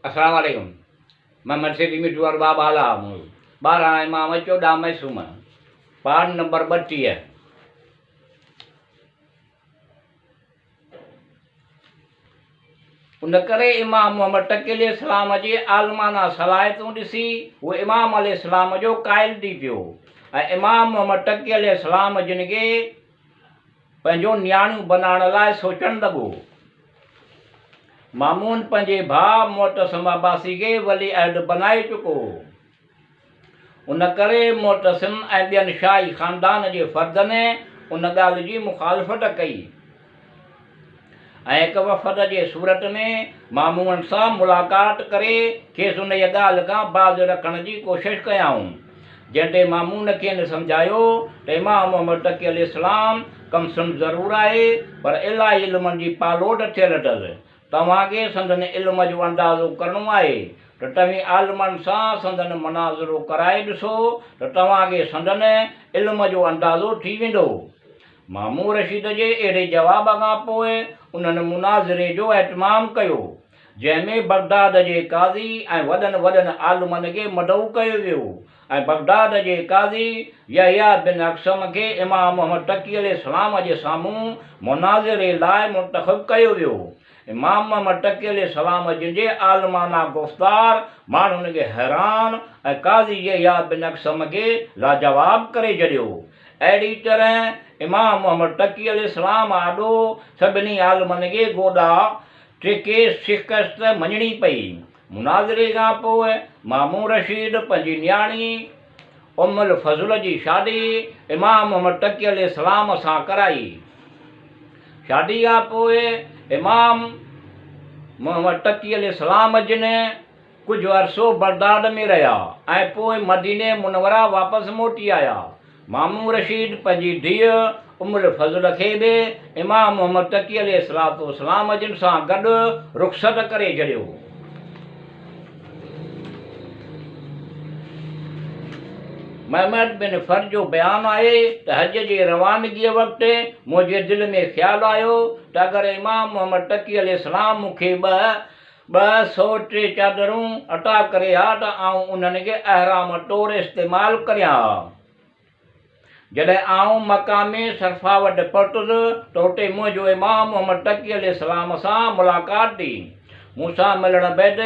السلام عليڪم محمد سيٺي مٺو ارباب هالا 12 امام 14 معصوم پارٽ نمبر 32. ان ڪري امام محمد تقي عليه السلام جي عالمانه صلاحيتون ڏسي هو امام عليه السلام جو قائل ٿي پيو ۽ امام محمد تقي عليه السلام جن کي پنهنجو نياڻيون بنائڻ لاء سوچڻ لڳو. مامون پنهنجي ڀاء معتصم عباسي کي ولي عهد بنائي چڪو هو. ان ڪري معتصم ۽ ٻين شاهي خاندان جي فردن ان ڳالهه جي مخالفت ڪئي ۽ هڪ وفد جي صورت ۾ مامون سان ملاقات ڪري کيس انهيء ڳالهه کان باز رکڻ جي ڪوشش ڪيائون. جنهن تي مامون کين سمجهايو ته امام محمد تقي عليه السلام ڪم سن ضرور آهي پر الاهي علمن جي پالوٽ ٿيل اٿس، توهان کي سندن علم جو اندازو ڪرڻو آهي ته توهين عالمن سان سندن مناظرو ڪرائي ڏسو ته توهان کي سندن علم جو اندازو ٿي ويندو. مامون رشيد جي اهڙي جواب کان پوء انهن مناظري جو اهتمام ڪيو. جنهن ۾ بغداد جي قاضي ۽ وڏن وڏن عالمن کي مدعو ڪيو ويو ۽ بغداد جي قاضي يحيٰ بن اڪثم کي امام محمد تقي عليه السلام جي سامهون مناظري لاء منتخب ڪيو ويو. امام محمد تقي عليه السلام جن جي عالمانه گفتار ماڻهن کي حيران ۽ قاضي يحيٰ بن اڪثم کي لاجواب ڪري ڇڏيو. اهڙي طرح امام محمد تقي عليه السلام آڏو سڀني عالمن کي گوڏا ٽيڪي شڪست مڃڻي پئي. مناظري کان پوء مامون رشيد پنهنجي نياڻي ام الفضل جي شادي امام محمد تقي عليه السلام سان ڪرائي. شادي کان پوء امام محمد تقي عليه السلام جن ڪجهه عرصو بغداد ۾ رهيا ۽ پوء مديني منوره واپس موٽي آيا. مامون رشيد پنهنجي ڌيء ام الفضل کي به امام محمد تقي عليه الصلوة والسلام جن سان گڏ رخصت ڪري ڇڏيو. محمد بن فرج جو بيان آهي ته حج جي روانگيء وقت منهنجي دل ۾ خيال آيو ته اگر امام محمد تقي عليه السلام مون کي 203 چادرون عطا ڪري ها ته آئون انهن کي احرام طور استعمال ڪريان ها. جڏهن آئون مقام صرفا وٽ پهتس ته اتي منهنجو امام محمد تقي عليه السلام سان ملاقات ٿي. مون سان ملڻ بعد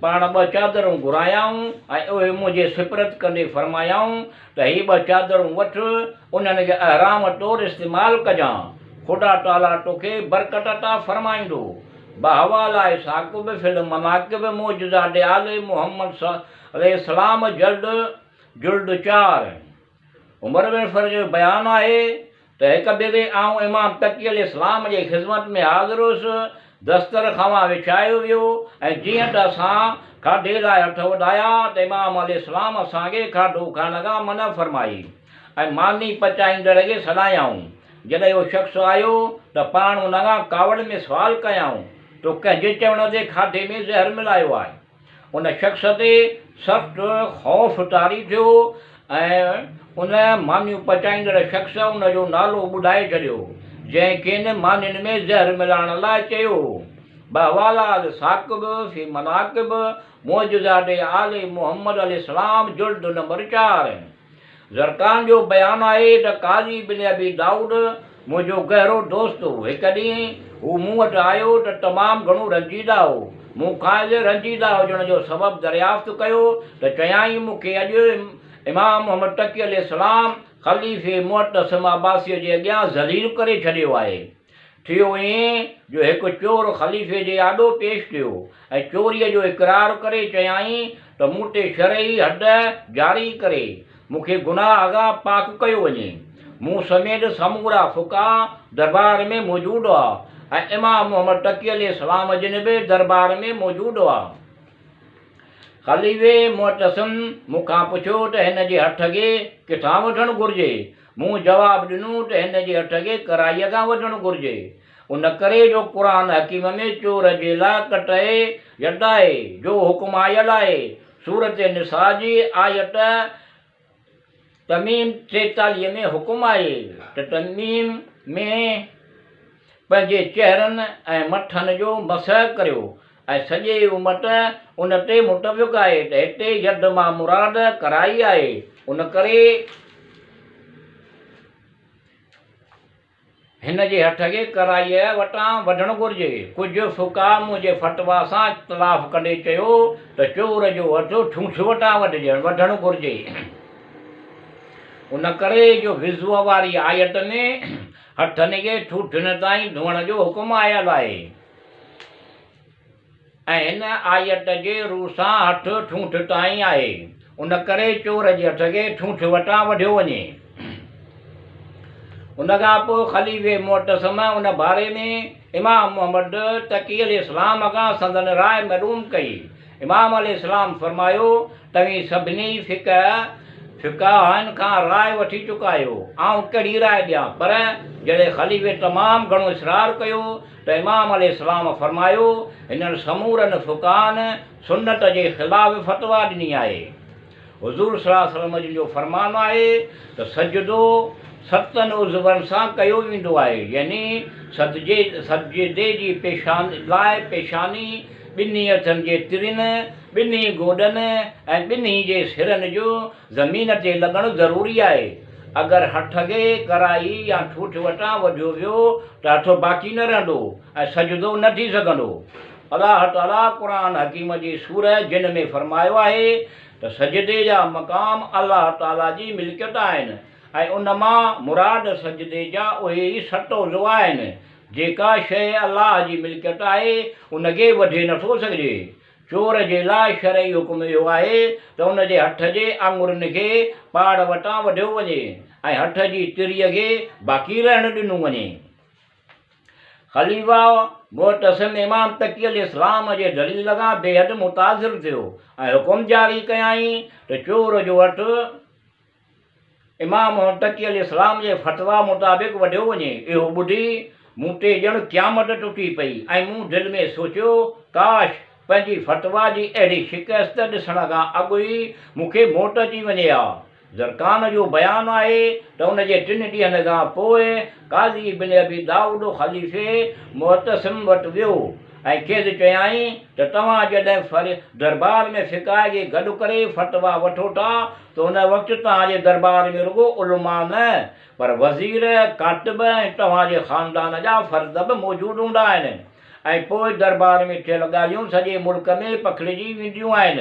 پاڻ ٻه چادرون گهرايائون ۽ اهي منهنجي سپرد ڪندي فرمايائون ته هي ٻه چادرون وٺ، انهن کي احرام طور استعمال ڪجان، خدا تعاليٰ توکي برڪت عطا فرمائيندو. بحواله ثاقب في المناقب معجزات آل محمد صه عليه السلام جلد جلد 4. عمر بن فرج جو بيان آهي ته هڪ ڀيري آئون امام تقي عليه السلام جي خذمت ۾ حاضر هيس، دستر خوان وڇايو ويو ۽ جيئن ته اسان کاڌي لاء هٿ وڌايا ته امام عليه السلام اسان کي کاڌو کائڻ کان منع فرمائي ۽ ماني پچائيندڙ کي سڏايائون. جڏهن اهو شخص آيو ته پاڻ ان کان ڪاوڙ ۾ سوال ڪيائون، تو ڪنهن جي چوڻ تي کاڌي ۾ زهر ملايو آهي؟ ان شخص تي سخت خوف طاري ٿيو ۽ ان مانيون پچائيندڙ شخص ان جو نالو ٻڌائي ڇڏيو، جنهن کين مانين ۾ زهر ملائڻ لاء چيو هو. بحواله الثاقب في مناقب معجزات آل محمد عليه السلام جلد نمبر 4. زرقان جو بيان آهي ته قاضي بن ابي دائود منهنجو گهرو دوست هو. هڪ ڏينهن هو مون وٽ آيو ته تمام گهڻو رنجيده هو. مون کانئس رنجيده هجڻ جو سبب دريافت ڪيو ته چيائين مون کي اڄ امام محمد تقي عليه السلام خليفي معتصم عباسيء جي اڳيان ذليل ڪري ڇڏيو آهي. ٿيو ائين جو هڪ چور خليفي جي آڏو پيش ٿيو ۽ چوريء جو اقرار ڪري چيائين ته مون تي شرعي حد جاري ڪري مون کي گناهه کان پاڪ ڪيو وڃي. مون سميت سمورا فقهاء دربار ۾ موجود هئا ۽ امام محمد تقي عليه السلام جن به دربار ۾ موجود هئا. خليفي معتصم مون کان پڇيو ته هن جي هٺ کي ڪٿان وٺڻ گهرجي؟ مون جواب ڏنو ته هن جي هٺ کي ڪرائيء کان وٺڻ گهرجي، ان ڪري جو قرآن حڪيم ۾ چور جي لاء قطعي يد آهي، جو حڪم آيل آهي. سورة نساء جي آيت تميم 43 ۾ حڪم آهي ته تميم ۾ پنهنجي چهرن ۽ مٿن جو مسح ڪريو ۽ سڄي امت ان تي متفق آهي ته هتي يد مان مراد ڪرائي آهي، ان ڪري هن جي هٿ کي ڪرائيء وٽان وڍڻ گهرجي. ڪجهه فقهاء منهنجي فتويٰ سان اختلاف ڪندي چيو ته چور جو هٿ ٺونٺ وٽان وڍڻ گهرجي. ان ڪري جو وضوء واري آيت ۾ هٿن کي ٺونٺن تائين ڌوئڻ جو حڪم آيل آهي ۽ هن آيت جي روح سان هٿ ٺونٺ تائين آهي، ان ڪري چور جي هٿ کي ٺونٺ وٽان وڍيو وڃي. ان کان پوء خليفي معتصم ان باري ۾ امام محمد تقي عليه السلام کان سندن راء معلوم ڪئي. امام عليه السلام فرمايو، توهين سڀني فقه فقهائن کان راء وٺي چڪا آهيو، آئون ڪهڙي راء ڏيان؟ پر جڏهن خليفي تمام گهڻو اصرار ڪيو ته امام عليه السلام فرمايو، هنن سمورن فقهائن سنت جي خلاف فتويٰ ڏني آهي. حضور صلي الله عليه وسلم جن جو فرمان آهي ته سجدو ستن عضون سان ڪيو ويندو آهي، يعني سجدي سجدي جي لاء پيشاني، ٻنهي هٿن جي ترين، ٻنهي گوڏن ۽ ٻنهي جي سرن جو زمين تي لڳڻ ضروري آهي. اگر هٿ کي ڪرائي يا ٺوٺ وٽان وڍيو ويو ته هٿ باقي نه رهندو ۽ سجدو نه ٿي سگهندو. الله تعاليٰ قرآن حڪيم جي سورة جن ۾ فرمايو آهي ته سجدي جا مقام الله تعاليٰ جي ملڪيت آهن ۽ ان مان مراد سجدي جا اهي ئي ست عضوا آهن جيڪا شيء الله جي ملڪيت آهي ان کي وڍي نٿو سگهجي. چور جي لاء شرعي حڪم اهو آهي ته ان جي هٿ جي آڱرين کي پاڙ وٽان وڍيو وڃي ۽ هٿ جي تريء کي باقي رهڻ ڏنو وڃي. خليفه معتصم امام تقي عليه السلام جي دليل کان بيحد متاثر ٿيو ۽ حڪم جاري ڪيائين ته چور جو هٿ امام تقي عليه السلام جي فتويٰ مطابق وڍيو وڃي. اهو ٻڌي مون تي ڄڻ قيامت ٽٽي پئي ۽ مون دل ۾ سوچيو، ڪاش! پنهنجي فتويٰ جي اهڙي شڪست ڏسڻ کان اڳ ئي مون کي موت اچي وڃي ها. زرقان جو بيان آهي ته ان جي ٽن ڏينهن کان پوء قاضي بن ابي دائود خليفي معتصم وٽ ويو ۽ کيس چيائين ته توهان جڏهن دربار ۾ فقهاء کي گڏ ڪري فتويٰ وٺو ٿا ته ان وقت توهان جي دربار ۾ رڳو علماء نه پر وزير، ڪاتب ۽ توهان جي خاندان جا فرد به موجود هوندا آهن ۽ پوء دربار ۾ ٿيل ڳالهيون سڄي ملڪ ۾ پکڙجي وينديون آهن.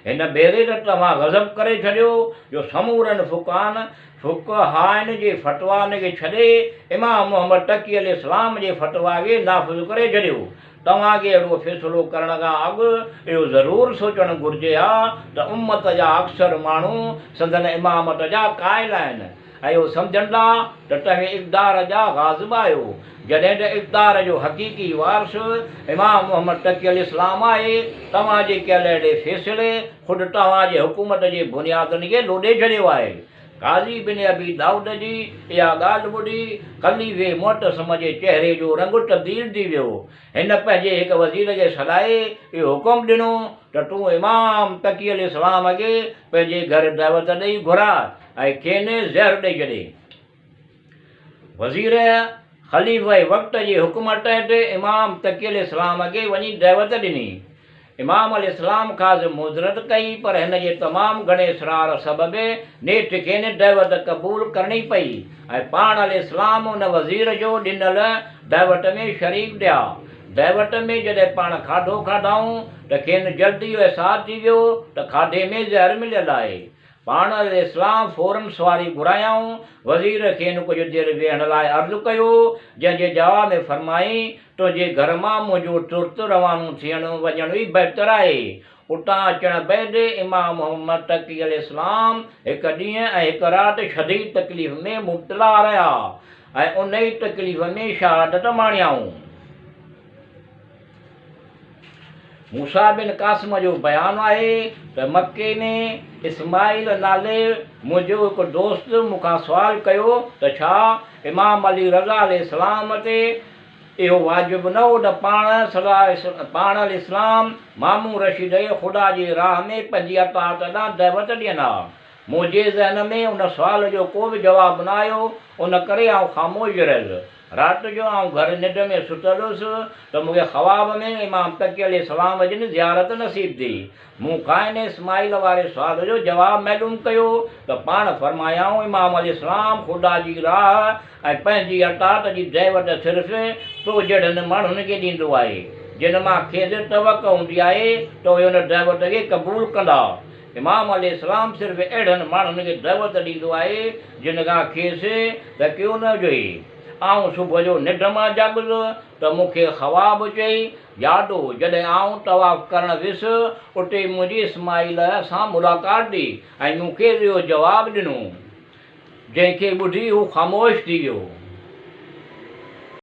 هن ڀيري ته توهان غضب ڪري ڇڏيو جو سمورن فقهان فقهائن جي فتوائن کي ڇڏي امام محمد تقي عليه السلام جي فتويٰ کي نافذ ڪري ڇڏيو. توهان کي اهڙو فيصلو ڪرڻ کان اڳ اهو ضرور سوچڻ گهرجي ها ته امت جا اڪثر ماڻهو سندن امامت جا قائل آهن ۽ اهو سمجهندا ته توهين اقتدار جا غاضب آهيو، جڏهن ته اقتدار جو حقيقي وارث امام محمد تقي عليه السلام آهي، توهان جي ڪيل اهڙي فيصلي خود توهان جي حڪومت جي بنيادن کي لوڏي ڇڏيو آهي. قاضي بن ابي دائود جي اها ڳالهه ٻڌي خليفي معتصم جي چهري جو رنگ تبديل ٿي ويو. هن پنهنجي هڪ وزير کي سڏائي اهو حڪم ڏنو ته تون امام تقي عليه السلام کي پنهنجي گهر دعوت ڏئي گهراء ۽ کين زهر ڏئي ڇڏي. وزير خليفه وقت جي حڪم تحت امام تقي عليه السلام کي وڃي دعوت ڏني. امام عليه السلام کانئس معذرت ڪئي پر هن جي تمام گهڻي اصرار سبب نيٺ کين دعوت قبول ڪرڻي پئي ۽ پاڻ عليه السلام ان وزير جو ڏنل دعوت ۾ شريڪ ٿيا. دعوت ۾ جڏهن پاڻ کاڌو کاڌائون ته کين جلد اهو احساس ٿي ويو ته کاڌي ۾ زهر مليل آهي. پاڻ عليه السلام فوراً سواري گهرايائون، وزير کين ڪجهه دير ويهڻ لاء عرض ڪيو، جنهن جي جواب ۾ فرمائين، تنهنجي گهر مان منهنجو ترت روانو ٿيڻ وڃڻ ئي بهتر آهي. اتان اچڻ بعد امام محمد تقي عليه السلام هڪ ڏينهن ۽ هڪ رات شديد تڪليف ۾ مبتلا رهيا ۽ انهي تڪليف ۾ شهادت ماڻيائون. موسيٰ بن قاسم جو بيان آهي ته مڪي ۾ اسماعيل نالي منهنجو هڪ دوست مون کان سوال ڪيو ته ڇا امام علي رضا عليه السلام تي اهو واجب نه هو ته پاڻ عليه السلام مامون رشيد کي خدا جي راهه ۾ پنهنجي اطاعت ڏانهن دعوت ڏين ها؟ منهنجي ذهن ۾ ان سوال جو ڪو به جواب نه آيو، ان ڪري آئون خاموش رهيس. رات جو آئون گهر ننڊ ۾ ستل هيس ته مون کي خواب ۾ امام تقي عليه السلام جن زيارت نصيب ٿي. مون کانئن اسماعيل واري سوال جو جواب معلوم ڪيو ته پاڻ فرمايائون، امام عليه السلام خدا جي راهه ۽ پنهنجي اطاعت جي دعوت صرف تو جهڙن ماڻهن کي ڏيندو آهي، جن مان کيس توقع هوندي آهي ته اهي ان دعوت کي قبول ڪندا. امام عليه السلام صرف اهڙن ماڻهن کي دعوت ڏيندو آهي جن کان کيس ڌڪيو نه هجي. آئون صبح جو ننڊ مان جاڳس ته مون کي خواب چئي ياد هو جڏهن آئون طواف ڪرڻ ويس اتي منهنجي اسماعيل سان ملاقات ٿي ۽ مون کيس اهو جواب ڏنو جنهن کي ٻڌي هو خاموش ٿي ويو.